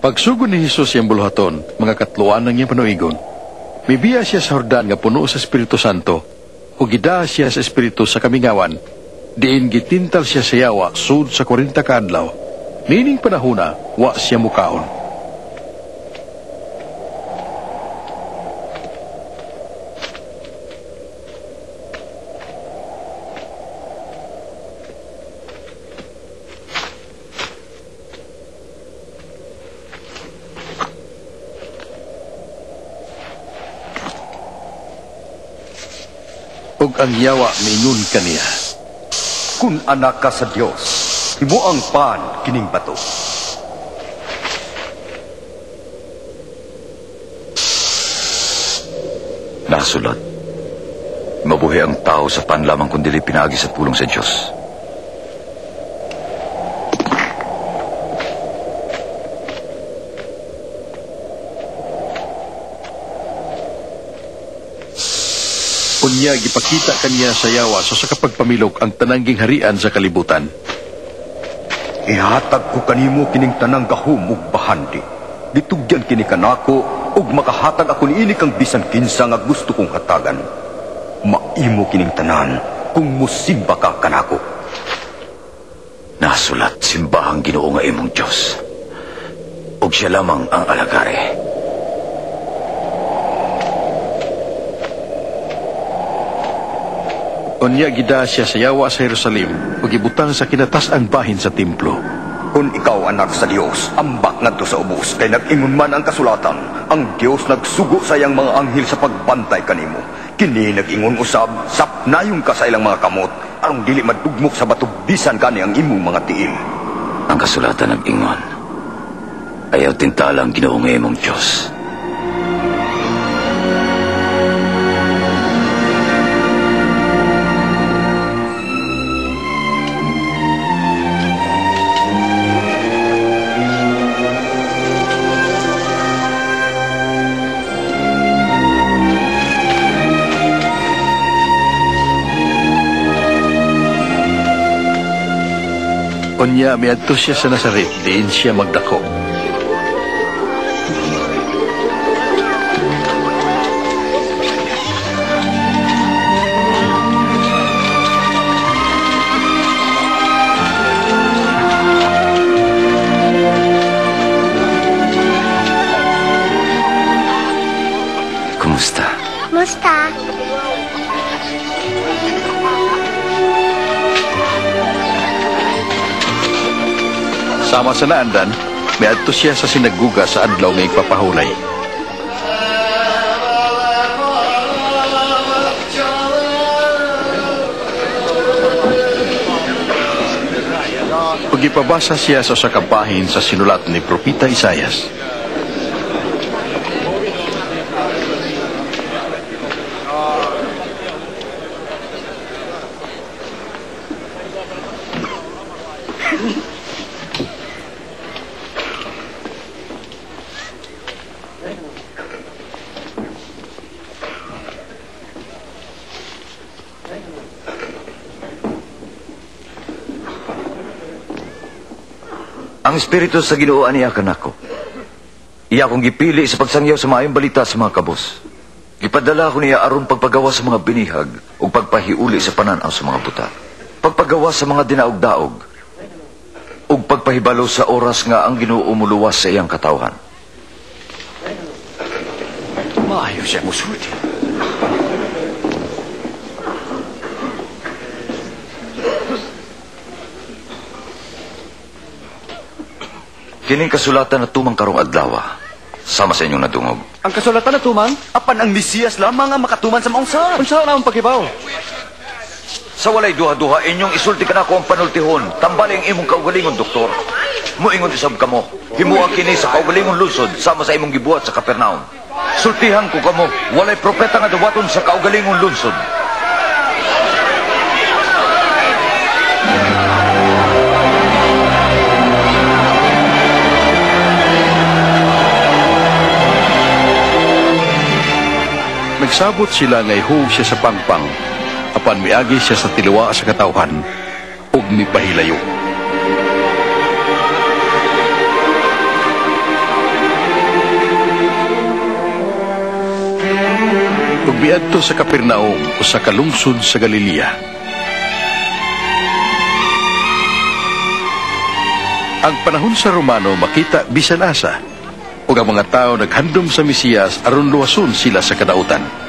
Pagsugod ni Hesus iyang buluhaton, mga katluan ang iyang panuigon. Mibiya siya sa Jordan nga puno sa Espiritu Santo, ug gidaa siya sa Espiritu sa kamingawan. Diin gitintal siya sa yawa sud sa 40 ka adlaw. Niining panahona, wa siya mukaon. Ug ang yawa miingon kaniya, "Kun anak ka sa Dios, himuang pan kining bato." Nasulat, mabuhi ang tao sa pan lamang kung dili pinaagi sa pulong sa Dios. Unya gipakita kaniya sa yawa sa kapagpamilok ang tanang gingharian sa kalibutan. Ihatag ko kanimo kining tanang gahom ug bahandi. Gitugyan kini kanako ug makahatag ako niini kang bisan kinsa nga gusto kong hatagan. Maimo kining tanan kung musimba ka kanako. Nasulat, simbahang Ginoo nga imong Dios, ug siya lamang ang alagare. Unya gida siya sa yawa sa Jerusalem ug gibutang sa kinatas-ang bahin sa templo. Kung ikaw anak sa Dios, ambak ngadto sa ubos, kay nag-ingon man ang kasulatan, ang Dios nagsugo sa iyang mga anghel sa pagbantay kanimo. Kini nag-ingon usab, sapnayon ka sa ilang mga kamot, aron dili madugmok sa bato bisan kani ang imong mga tiil. Ang kasulatan nag-ingon, ayaw tintala ang Ginoo nga imong Dios. Unya miadto siya sa Nazaret, diin siya magdako. Kumusta? Kumusta? Sama sa naandan, miadto siya sa sinaguga sa adlaw nga igpapahulay. Ug gipabasa siya sa usa ka bahin sa sinulat ni Propeta Isayas. Ang Espiritu sa Ginoo aniya kanako. Iya akong gipili sa pagsangyaw sa maayong balita sa mga kabos. Gipadala ako niya aron pagpagawa sa mga binihag ug pagpahiuli sa panan-aw sa mga buta. Pagpagawa sa mga dinaog-daog ug pagpahibalo sa oras nga ang Ginoo muluwas sa iyang katawhan. Maayo siya musulti. Kining kasulatan na tumang karong adlaw, sama sa inyong nadungog. Ang kasulatan na tumang? Apan ang Mesiyas lamang ang makatuman sa maong sar. Unsa na ang paghibaw? Sa walay duha-duha, inyong isulti kanako ang panultihon. Tambali ang imong kaugalingon, doktor. Muingon isab kamo. Himuha kini sa kaugalingon lungsod, sama sa imong gibuhat sa Capernaum. Sultihan ko kamo, walay propeta nga dawaton sa kaugalingon lungsod. Nagsabot sila nga ihug siya sa pangpang, apan miagi siya sa tiluwa sa katawhan ug mipahilayo. Miadto sa Capernaum, usa ka lungsod sa Galilea. Ang panahon sa Romano makita bisan asa, ug ang mga tawo naghandom sa Mesiyas aron luwason sila sa kadautan.